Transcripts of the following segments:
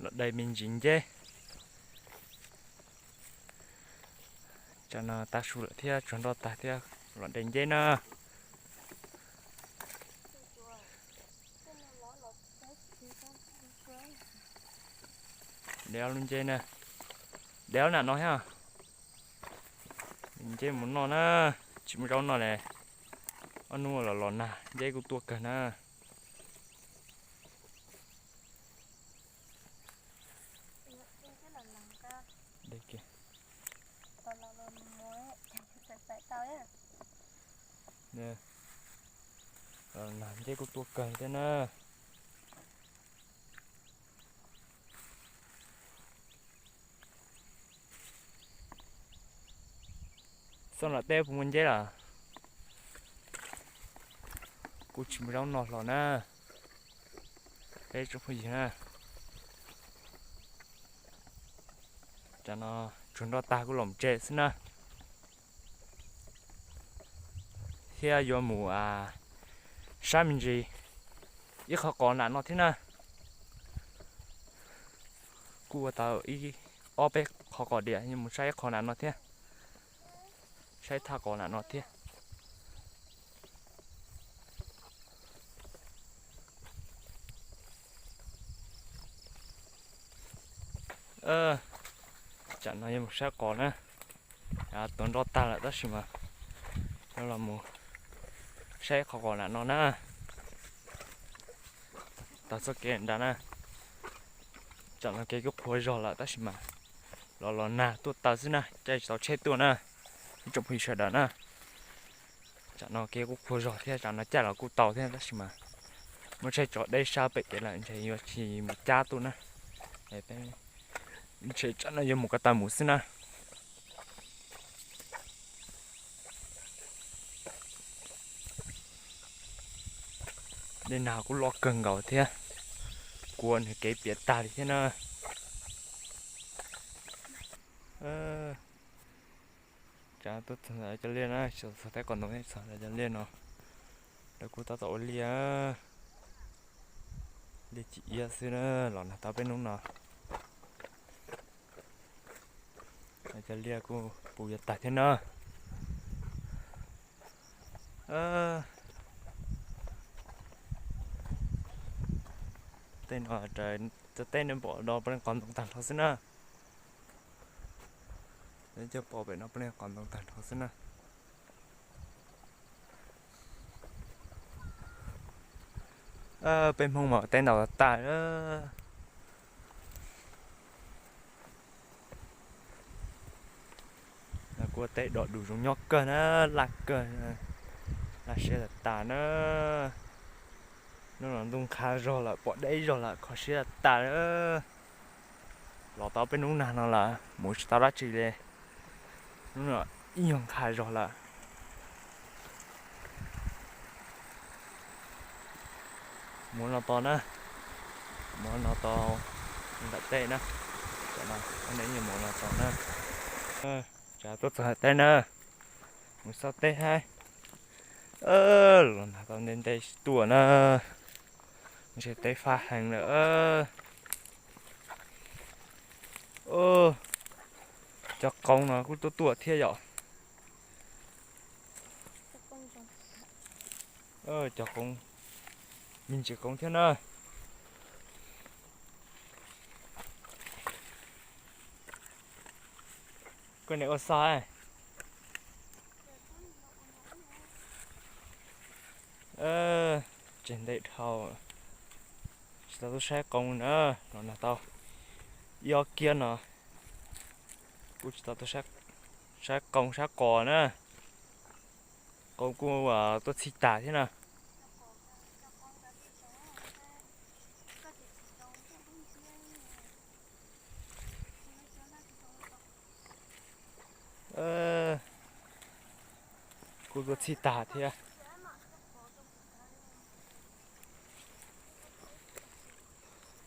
Los de me ntsis nceb. Tsam no tav su lawm thiab tsuag nroj tag thiab los de nceb na. De ob lub nceb na. De ob nam no thiab. Nceb mus noj na, tsis muaj zaub noj li. Ob hnub los los nag nceb kuj tuaj kawg na. Los nag nceb kuj tuaj kawg thiab na. Xyoo no teb puas muaj nceb lawm? Kuj tsis muaj zaub noj hlo na. Peb tsoom phooj ywg na, tsam no tsuag nroj tag kuj los tsev xwb na. Thiab yuav mus saib me ntsis ib qho qos nam no thiab na. Kuj ua tau ib ob peb qho qos diam, yuav mus saib ib qho nam no thiab, saib thaj qos nam no thiab. Tsam no yuav mus saib qos na. Tuag nroj tag lawm tab sis mas yuav los mus saib qhov qos nam no na. Tag txoj kev nrad na. Tsam no kev kuj qhuav zog lawm tab sis mas los los nag tuaj taw xwb na, caij tsis tau tsheb tuaj na. Ib tsoom phooj ywg sawv daws na, tsam no kev kuj qhuav zog thiab tsam no caij los kuj tau thiab tab sis mas muaj tsheb tso deb sab pem kev lawm ntshe yuav tsis mus cab tuaj na. Ntshe tsam no yuav mus ko taw mus xwb na. Dej nag kuj loj kawg nkaus thiab, kuav nws kev piam tag li thiab na. Tsam tuaj txog cov liaj na, txog teb qos ntoo txog cov liaj no, lawv kuj tab tom ua liaj, liaj cim iab xwb na, los nag tau peb hnub no. Cov liaj kuj puv yuav tag thiab na. Tej no, cov teb no pom no peb qos ntoo tag nrho xwb na. Cov pom pem no peb qos ntoo tag nrho xwb na. Peb Hmoob mas teb ntaus tas tas. Kuj teb dom dus zoo nyob kawg na, laj kawg, laj siab tas tas na. Hnub no ntuj nqha zog lawm, pom deb zog lawm, kho siab tas tas. Los tau peb hnub nag no lawm mus tsis tau dab tsi li. Hnub no ib nyuag nqha zog lawm. Mus no tod na, mus no tod, nram teb na, mus no tod na. Tsam tuaj txog nram teb na, mus xauj teb haib. Los nag tau ntev ntev tsis tuaj na, ntshe teb fab heev lawm. Cov qoov no kuj tuaj tuaj thiab yom. Cov qoov, me ntsis qoov thiab na. Koj niam ua xov. Tseg ntej dhau, tsis tau tuaj saib qoov na, los nag tau ib ob kiab no, kuj tsis tau tuaj saib qoov saib qos na. Qoov kuj tuaj txhij tag thiab na. Kuj tuaj txhij tag thiab.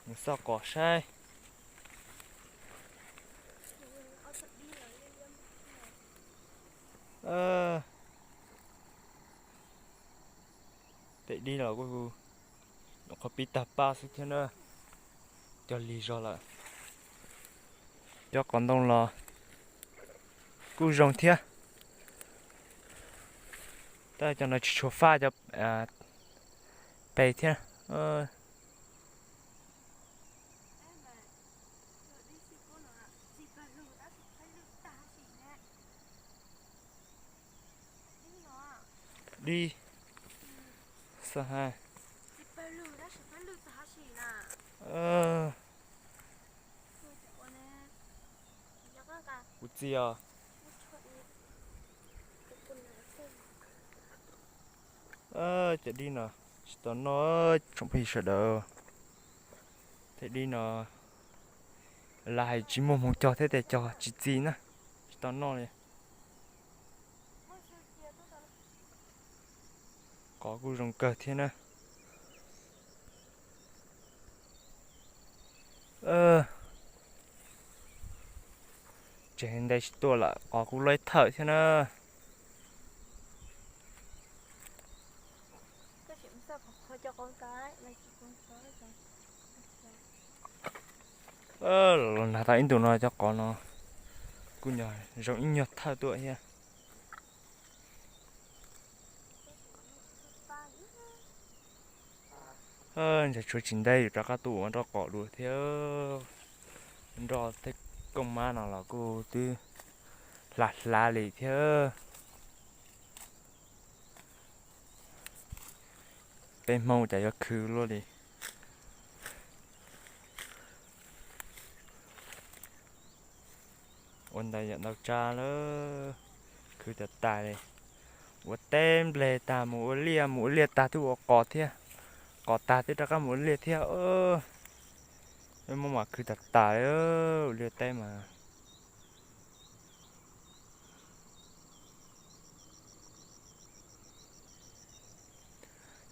Mus xauj qos saib. Tej dib los kuj nyuam qhuav pib tag paj xwb thiab na. Cog lig zog lawm. Cov qos ntoo los kuj zoo thiab. Tab cov no tsis tshua fab cov pes thiab. Dib. Xav hais. Kuv txiv os. Cov dib no tsis tau noj, tsoom phooj ywg sawv daws. Tej dib no lawv hais tsis muaj hmoov cog thiab tias cog tsis txi na, tsis tau noj li. Qos kuj zoo kawg thiab na. Tseem nte tsis tuaj lawm, qos kuj loj thawm thiab na. Los nag tau ib ntus no cov qos no kuj nyuag zoo ib nyuag thawj tuaj thiab. Ntshe tshuav tsis ntev yus rov qab tuaj ua nroj qos dua thiab. Nroj tej kooj mab no los kuj twb hlav hlav li thiab. Peb Hmoob cas yuav khwv luaj li. Ua ntawd yam ntau tsav lawm, khwv tas tas li. Ua teb nplej tag mus ua liaj, mus ua liaj tag twb ua qos thiab, qos tag twb rov qab mus ua liaj thiab. Peb Hmoob mas khwv tas tas li, ua liaj teb mas.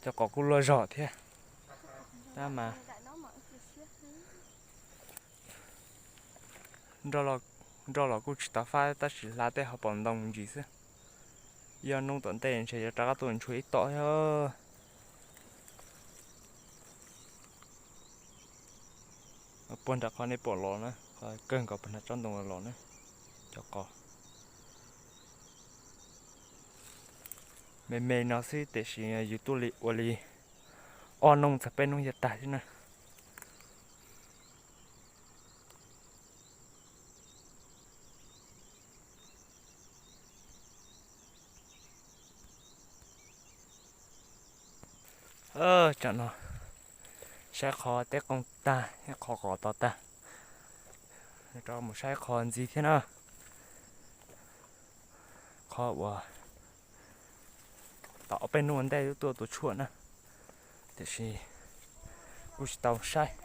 Cov qos kuj loj zog thiab. Tab mas nroj los kuj tsis tau fab tab sis hlav tej hauv paus ntoo ntsis xwb. Ib ob hnub tom ntej ntshe yuav rov qab tuaj ntshua ib tom thiab. Puag nram qhov nej pom los na, qhov kawg nkaus puag nram tsob ntoo los na, cov qos me me no xwb tiam sis yus tuaj li ua li ob hnub txog peb hnub yuav tag xwb na. Tsam no saib qhov teb qoob tag thiab qhov qos tau tag, rov mus saib qhov ntxiv thiab na. Qhov uas tau ob peb hnub ua ntej tuaj tua tshuaj na, tiam sis kuj tsis tau saib.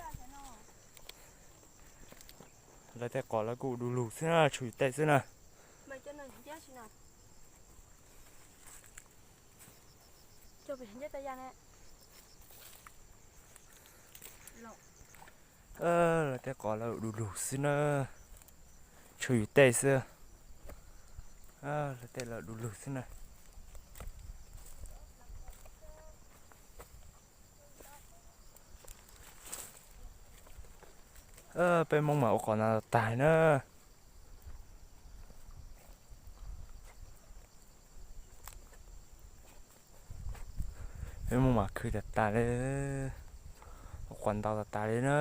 Lawv tej qos lawv kuj du lug xwb na, tshuav yus tej xwb na. Lawv tej qos lawv du lug xwb na, tshuav yus tej xwb. Lawv tej lawv du lug xwb na. Peb Hmoob mas ua qos ntau tag na. Peb Hmoob mas khwv tas tas li, ua qos ntau tas tas li na.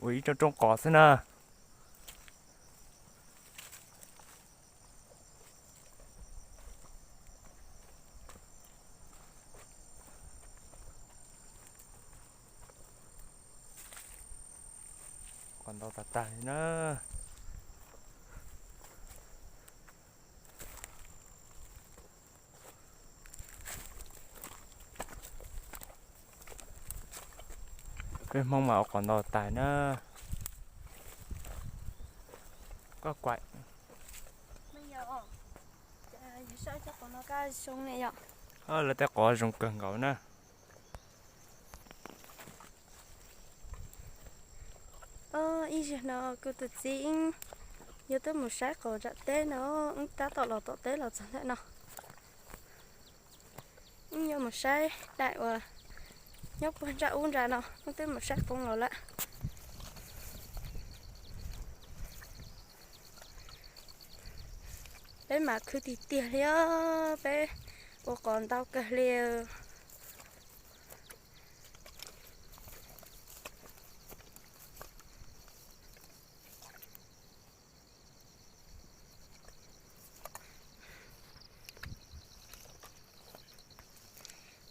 Ua ib roob roob qos xwb na. Qos ntau tas tas li na. Peb Hmoob mas ua qos ntau tas na. Koj kuaim. Yog saib cov qos no kaj zoo ne yom. Lawv tej qos zoo kawg nkaus na. Ib zaug no kuv tus txiv wb yuav tuaj mus saib qos nram teb no, wb tab tom los tom teb los txog ntawm no. Wb yuav mus saib daim uas nyob puag nram ub nram no, wb twb mus saib qoob los lawm. Peb mas khwv tiag tiag li os, peb ua qos ntau kawg li.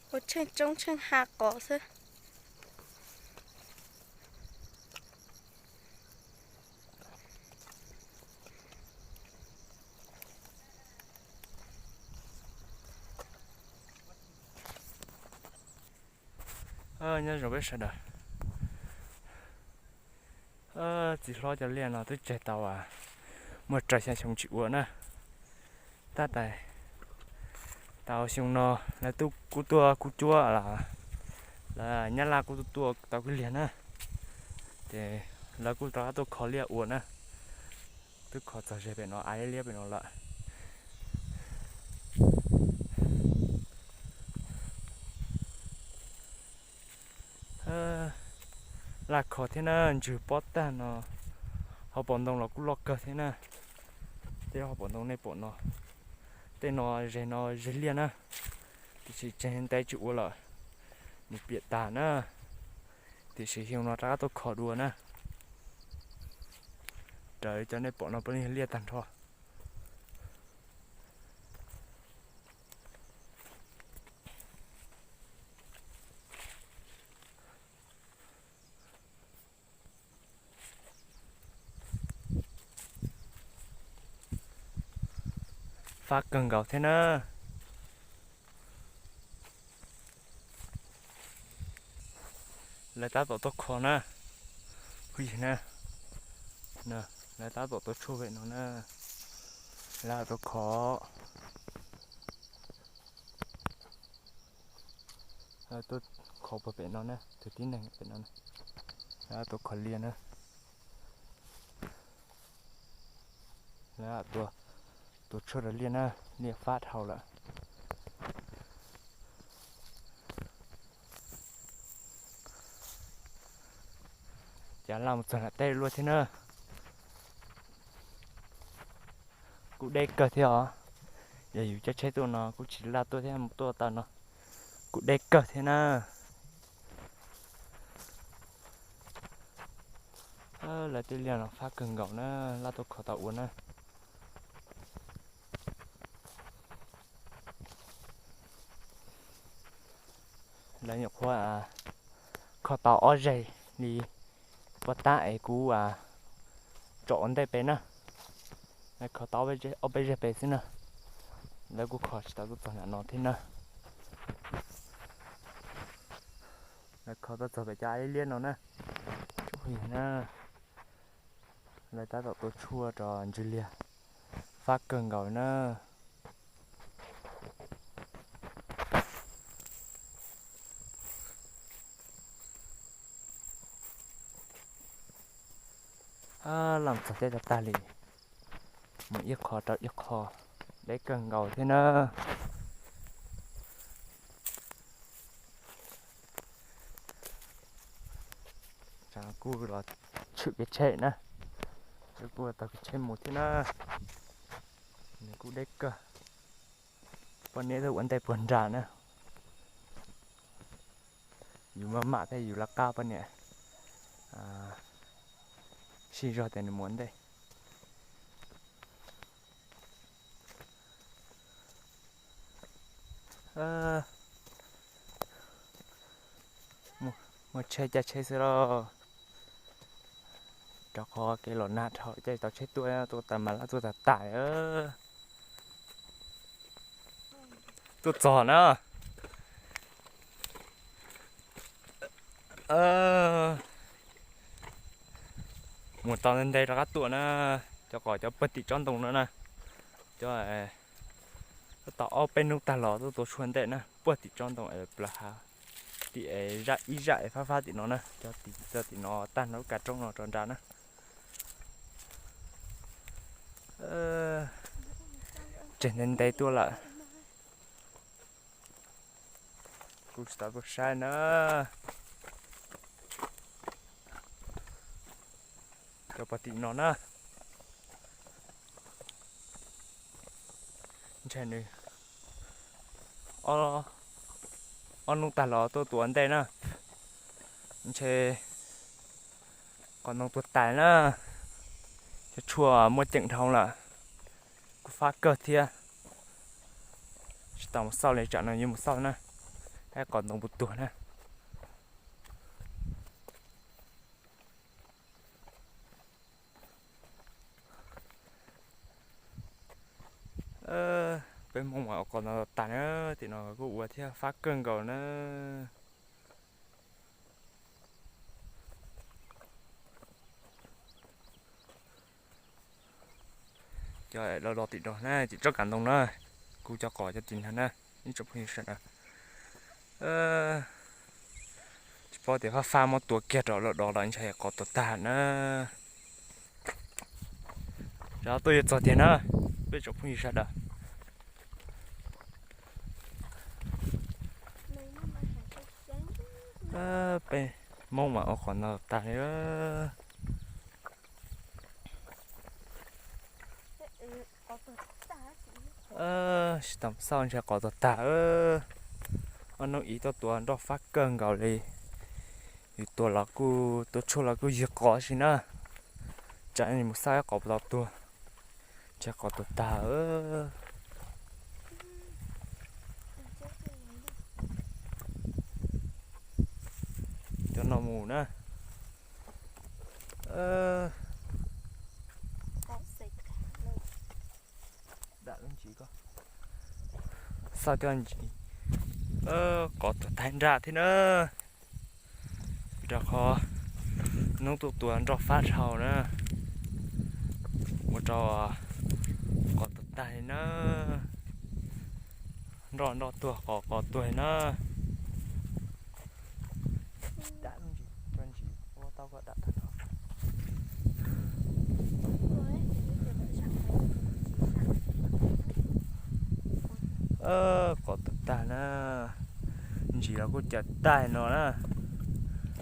Ua tsheej tsoob tsheej ha qos xwb. Nyob zoo peb sawv daws. Txiv hlob cov liaj no twb tseg tau muaj rau xya xyoo tsis ua na. Tab tais tau xyoo no lawv kuj tuaj kuj cuab los, lawv Nyab Laj kuj tuaj tau kwj liag na. Ces lawv kuj rov qab tuaj kho liaj ua na. Twb kho txog ze pem no, av liab liab pem no lawm. Laj kho thiab na, ntswg pob tag no. Hauv paus ntoo los kuj loj kawg thiab na. Tej hauv paus ntoo nej pom no, tej no zeg no zeg liaj na, tiam sis tseg ntev tsis ua lawm, mus piam tag na. Tiam sis xyoo no rov qab tuaj kho dua na. Raws cov nej pom no puav leej yog liaj tag nrho. Fab kawg nkaus thiab na. Lawv tab tom tuaj kho na. Phooj ywg na, lawv tab tom tuaj tshuaj pem no na. Lawv tuaj kho, tuaj kho puag pem no na, tus tib neeg pem no, lawv tuaj kho liaj na. Lawv tuaj tshuaj rau liaj na, liaj fab dhau lawm. Cas laj mus txog nram teb luaj thiab na. Kuj deb kawg thiab os. Yog yus caij tsheb tuaj no kuj tsis laj tuaj thiab, mus tuaj taw no kuj deb kawg thiab na. Lawv tej liaj no fab kawg nkaus na, laj tuaj kho tau ua na. Lawv nyuam qhuav kho tau ob zeg li poj tab es kuv tsom ua ntej pem na. Kho tau ob peb zeg pem xwb na. Lawv kuj kho tsis tau tuaj txog nram no thiab na. Lawv kho tuaj txog pem cov av liab liab no na. Na, lawv tab tom tuaj tshuaj rau ntswg liag, fab kawg nkaus na. Laj txog teb tag tag li, mus ib qho rau ib qho, deb kawg nkaus thiab na. Kuj los tshwm kev tsheb na, kuj tau kev tsheb mus thiab na. Nws kuj deb kawg. Poj niam tuaj ua ntej puag nrad na. Yus maj mam thiab yus laj qab, poj niam sib zog tias nws mus ua ntej. Muaj tsheb caij tsheb xwb lauj. Rau qhov kev los nag dhau caij tau tsheb tuaj, tuaj tas mas laj tuaj tas tas. Tuaj txog na. Mus tau ntev ntev rov qab tuaj na. Cov qos cov pawg tim tsob ntoo no na. Cov tab tom ob peb hnub tag los tuaj tua tshuaj ntej na, puag tim tsob ntoo es plaws hav, tim es zaj ib zaj es fab fab tim no na, cov tim no tag nrho lub kav roob no rau nrad na. Tseg ntev ntev tuaj lawm. Kuv tsis tau tuaj saib na. Cov puag tim no na, ntshe nws ob hnub tag los tuaj tua ntej na, ntshe qos ntoo tuag tas na. Cov tshuaj muaj ceem dhau lawm, kuj fab kawg thiab. Tsis tau mus xauj li, tsam no yuav mus xauj na, saib qos ntoo puas tuag na. Peb Hmoob mas ua qos ntoo tag na, tim no kuj ua thiab fab kawg nkaus na. Cov loj loj tim no na, tim tsob kav ntoo na, kuv cov qos cov tim no na, ib tsoom phooj ywg sawv daws. Tsis paub tias fab fab muab tua kiag rau lawm dov los ntshe qos tuag tag na. Rov tuaj yuav txog tiag na, peb tsoom phooj ywg sawv daws. Peb Hmoob mas ua qos ntoo tag li. Tsis tau xauj ntshe qos tuag tag. Ob hnub ib tuaj tua nroj fab kawg nkaus li. Yus tua los kuj tua tshuaj los kuj ywg qos si na. Tsam mus xauj ib qos puas tau tuag, ntshe qos tuag tag. Cov no mus na. Xauj cov ntsis, qos tuag tag nraj thiab na. Rau qhov hnub tuaj tua nroj fab dhau na, ua rau qos tuag tag li na. Nroj nroj tuag qos qos tuag li na. Qos tuag tag na, ntsis los kuj cawm tag no na.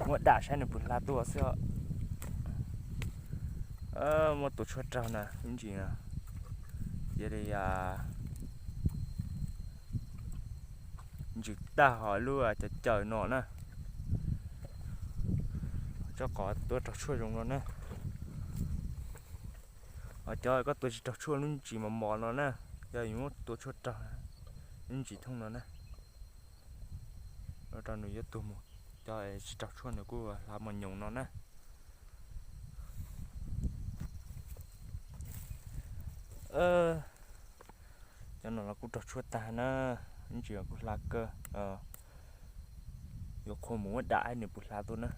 Muab dam saib nws puas hla tuaj xwb. Muab tua tshuaj raug na lub ntsis no. Cia li ntsis tag ho lub cawv cawv no na. Tsob qos tuaj raug tshuaj zoo no na. Ho cov koj tua tsis raug tshuaj lub ntsis mos mos no na, yog yus muab tua tshuaj raug lub ntsis thooj no na, ua rau nws yuav tuag mus. Cov tsis raug tshuaj nws kuj hla mos nyoos no na. Cov no los kuj raug tshuaj tag na, ib ntsis kuj hla kawg. Yuav qhuas mus muab dam nws puas hla tuaj na.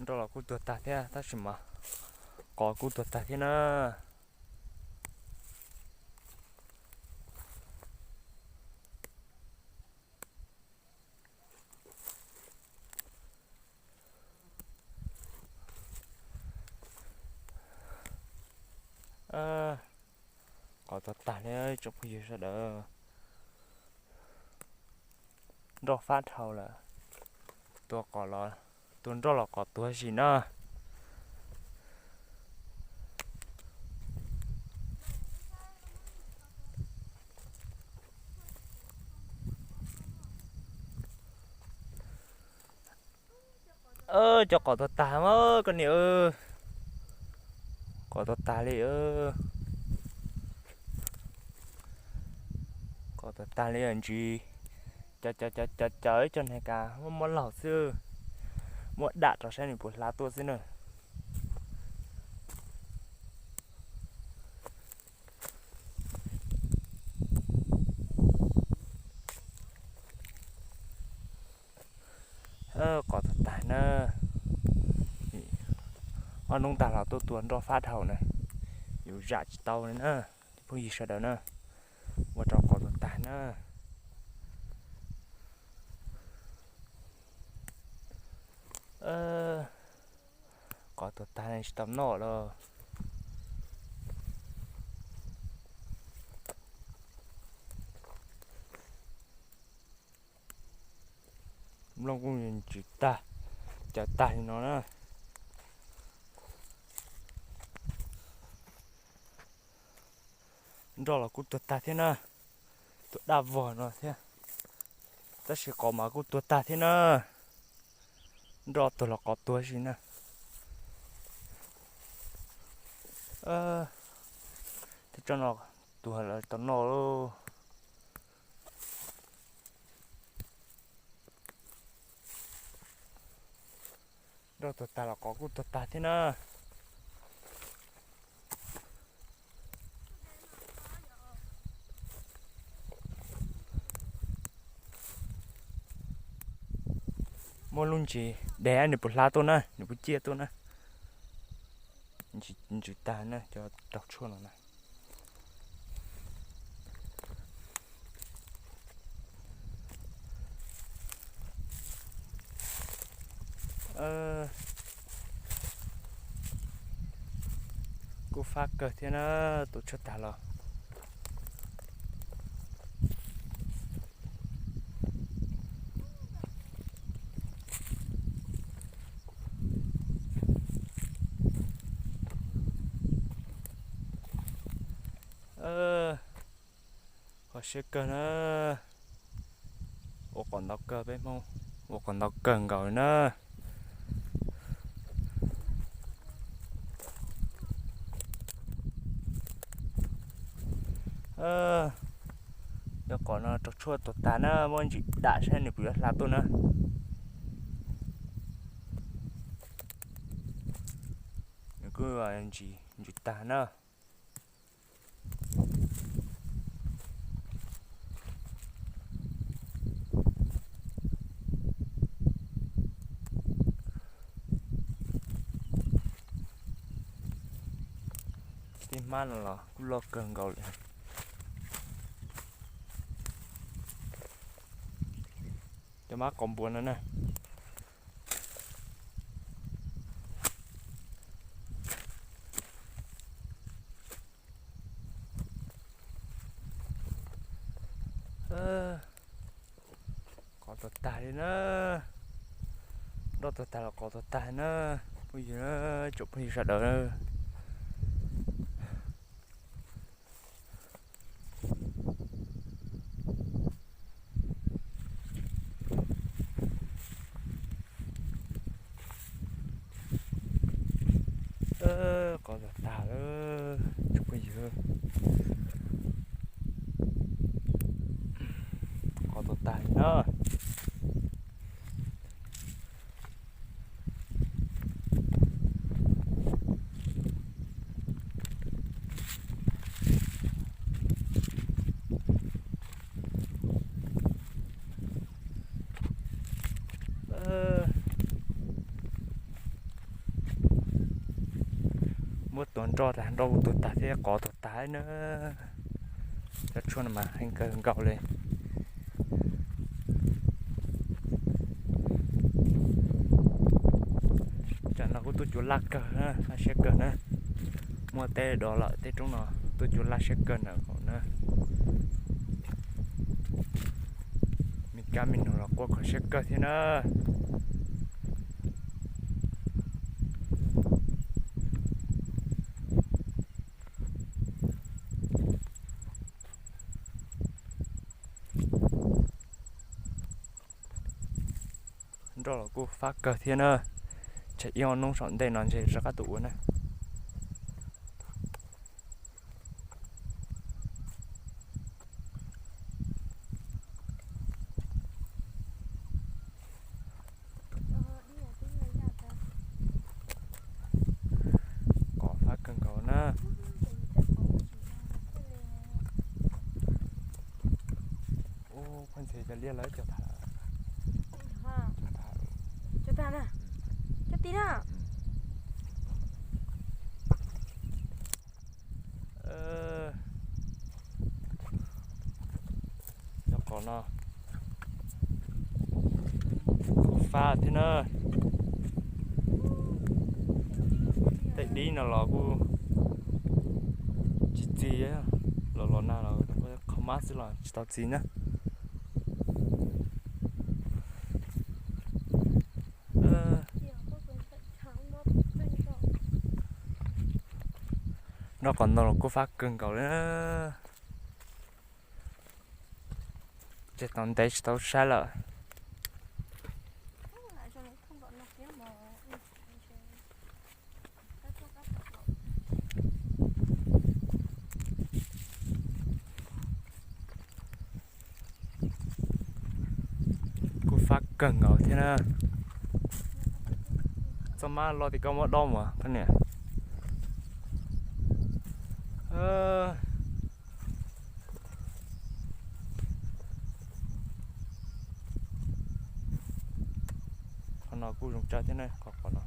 Nroj los kuj tuag tag thiab tab sis mas qos kuj tuag tag thiab na. Qos tuag tag li tsoom phooj ywg sawv daws. Nroj fab dhau lawm, tua qos los, tua nroj los qos tuag sim na. Cov qos tuag tag mas koj niam, qos tuag tag li. Qos tuag tag li ntsis, cov cov cov cov cov ib co neeg kas muab muab laug xwb, muab dam rau saib nws puas hla tuaj xwb na. Qos tuag tag na. Ob hnub tag los tuaj tua nroj fab dhau na, yus zam tsis tau li na. Phooj ywg sawv daws na, ua rau qos tuag tag na. Qos tuag tag tsis tau noj lawm. Nplooj kuj ntsis tag, cawv tag li no na. Nroj los kuj tuag tag thiab na, tuag daj vog no thiab. Tab sis qos mas kuj tuag tag thiab na. Nroj tuag los qos tuag si na. Thiab tsob no tuag lawm tau noj lauj. Nroj tuag tag los qos kuj tuag tag thiab na. Muaj lub ntsis dev nws puas hla tuaj na, nws puas ciaj tuaj na. Ntsis tag na cov raug tshuaj no na. Kuj fab kawg thiab na, tua tshuaj tag los. Qhov siab kawg na, ua qos ntau kawg peb Hmoob, ua qos ntau kawg nkaus li na. Cov qos no raug tshuaj tuag tag na, muab ntsis dam saib nws puas yuav hla tuaj na. Nws kuj ntsis ntsis tag na. Tej hmab no los kuj loj kawg nkaus li. Cov hmab qos npua no na. Qos tuag tag li na. Nroj tuag tag los qos tuag tag na. Phooj ywg, tsoom phooj ywg sawv daws. Qos tuag tag lawm tsoom phooj ywg. Qos tuag tag li na. Muab tua nroj tas nroj kuj tuag tag thiab qos tuag tag na. Cov tshuaj no mas heev kawg nkaus li. Tsam no kuj tuaj cua laj kawg na, laj siab kawg na. Muaj teb dov lawm tej roob no tuaj cua laj siab kawg na. Me kab me noog los quaj kho siab kawg thiab na. Nroj los kuj fab kawg thiab na. Tsam ib ob hnub saum ntej no ntshe rov qab tuaj ua na. Qos fab kawg nkaus na. Ub, phooj ywg, cov liaj lawv cog tham lawm. Cog tham. ti na. Cov qos no kuj fab thiab na. Tej dib no los kuj tsis txi, los los nag los qhov mab xwb los tsis tau txi na. Nroj qos ntoo los kuj fab kawg nkaus li. Tseem tau ntev tsis tau saib lawm. Kuj fab kawg nkaus thiab na. Txoj mab los tim koj muab dob mus koj niam. Qhov no kuj zoo tsawv thiab na, qhov qhov no.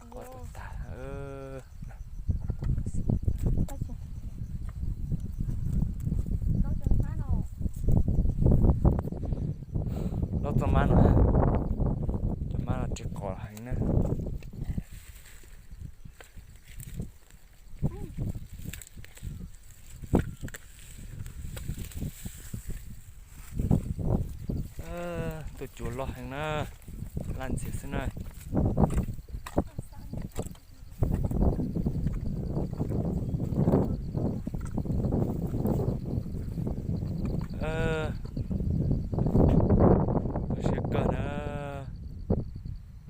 Qhov tag. Dob txoj mab no, cov mab no ris qos heev na. Tuaj cuav loj heev na, laj ntxiag xwb na. Siab kawg na,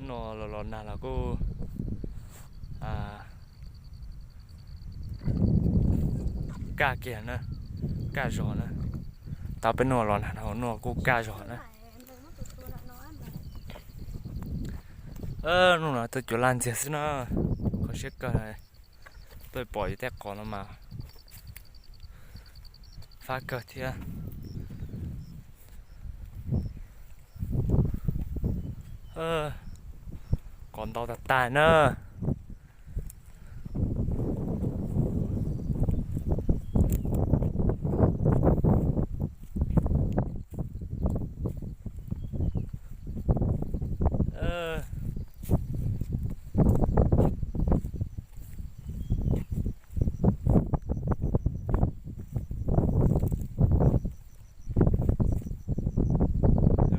no los los nag los kuj kaj kiag na, kaj zog na. Tau peb noj los nag no noj kuj kaj zog na. Hnub no tuaj cuav laj ntxiag xwb na, kho siab kawg. Tuaj pom yus tej qos no mas fab kawg thiab. Qos ntau tag tag na.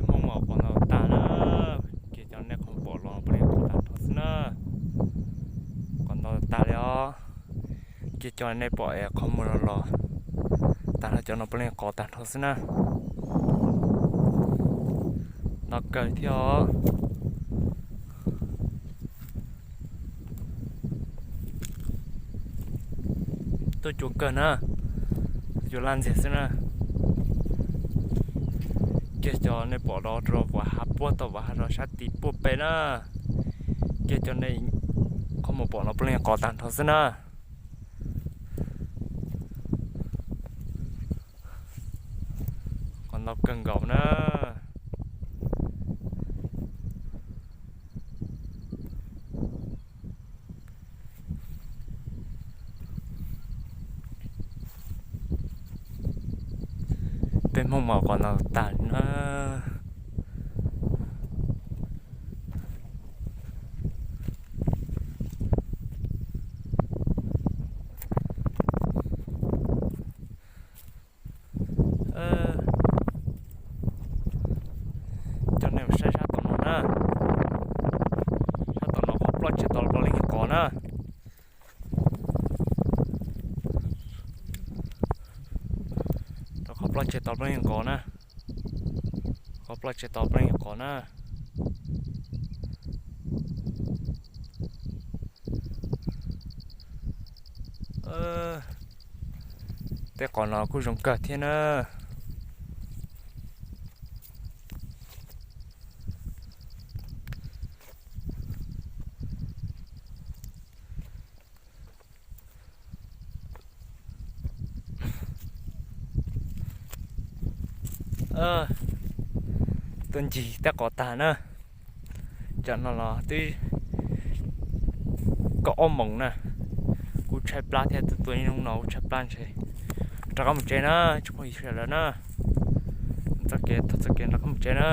Hmoob mas qos ntau tag na, kiag cov nej qhov pom los puav leej qos tag nrho xwb na. Qos ntau tag li os. Kiag cov nej pom es qhov muag los los tag nrho, cov no puav leej qos tag nrho xwb na. Ntau kawg thiab os. Tuaj cuav kawg na, tuaj cuav laj ntxiag xwb na. Kiag cov nej pom rau rau vam hav puag tau vam hav rau sab tim puag pem na. Kiag cov nej qhov muag pom no puav leej qos tag nrho xwb na. Qos ntau kawg nkaus na. Peb Hmoob mas qos ntau tag li na. Coj nej mus saib sab tom no na. Sab tom no qhov ploj tsis tau puav leej qos na. Qhov ploj tsis tau puav leej qos na. Qhov ploj tsis tau puav leej qos na. Tej qos no kuj zoo kawg thiab na. Tuaj ncig tej qos tag na, tsam no los twb kaum ob moos na. Kuv tshaib plab thiab, tus tua ib hnub no kuv tshaib plab ntshe. Rov qab mus tsev na, tsoom phooj ywg sawv daws na. Txoj kev, txoj kev rov qab mus tsev na.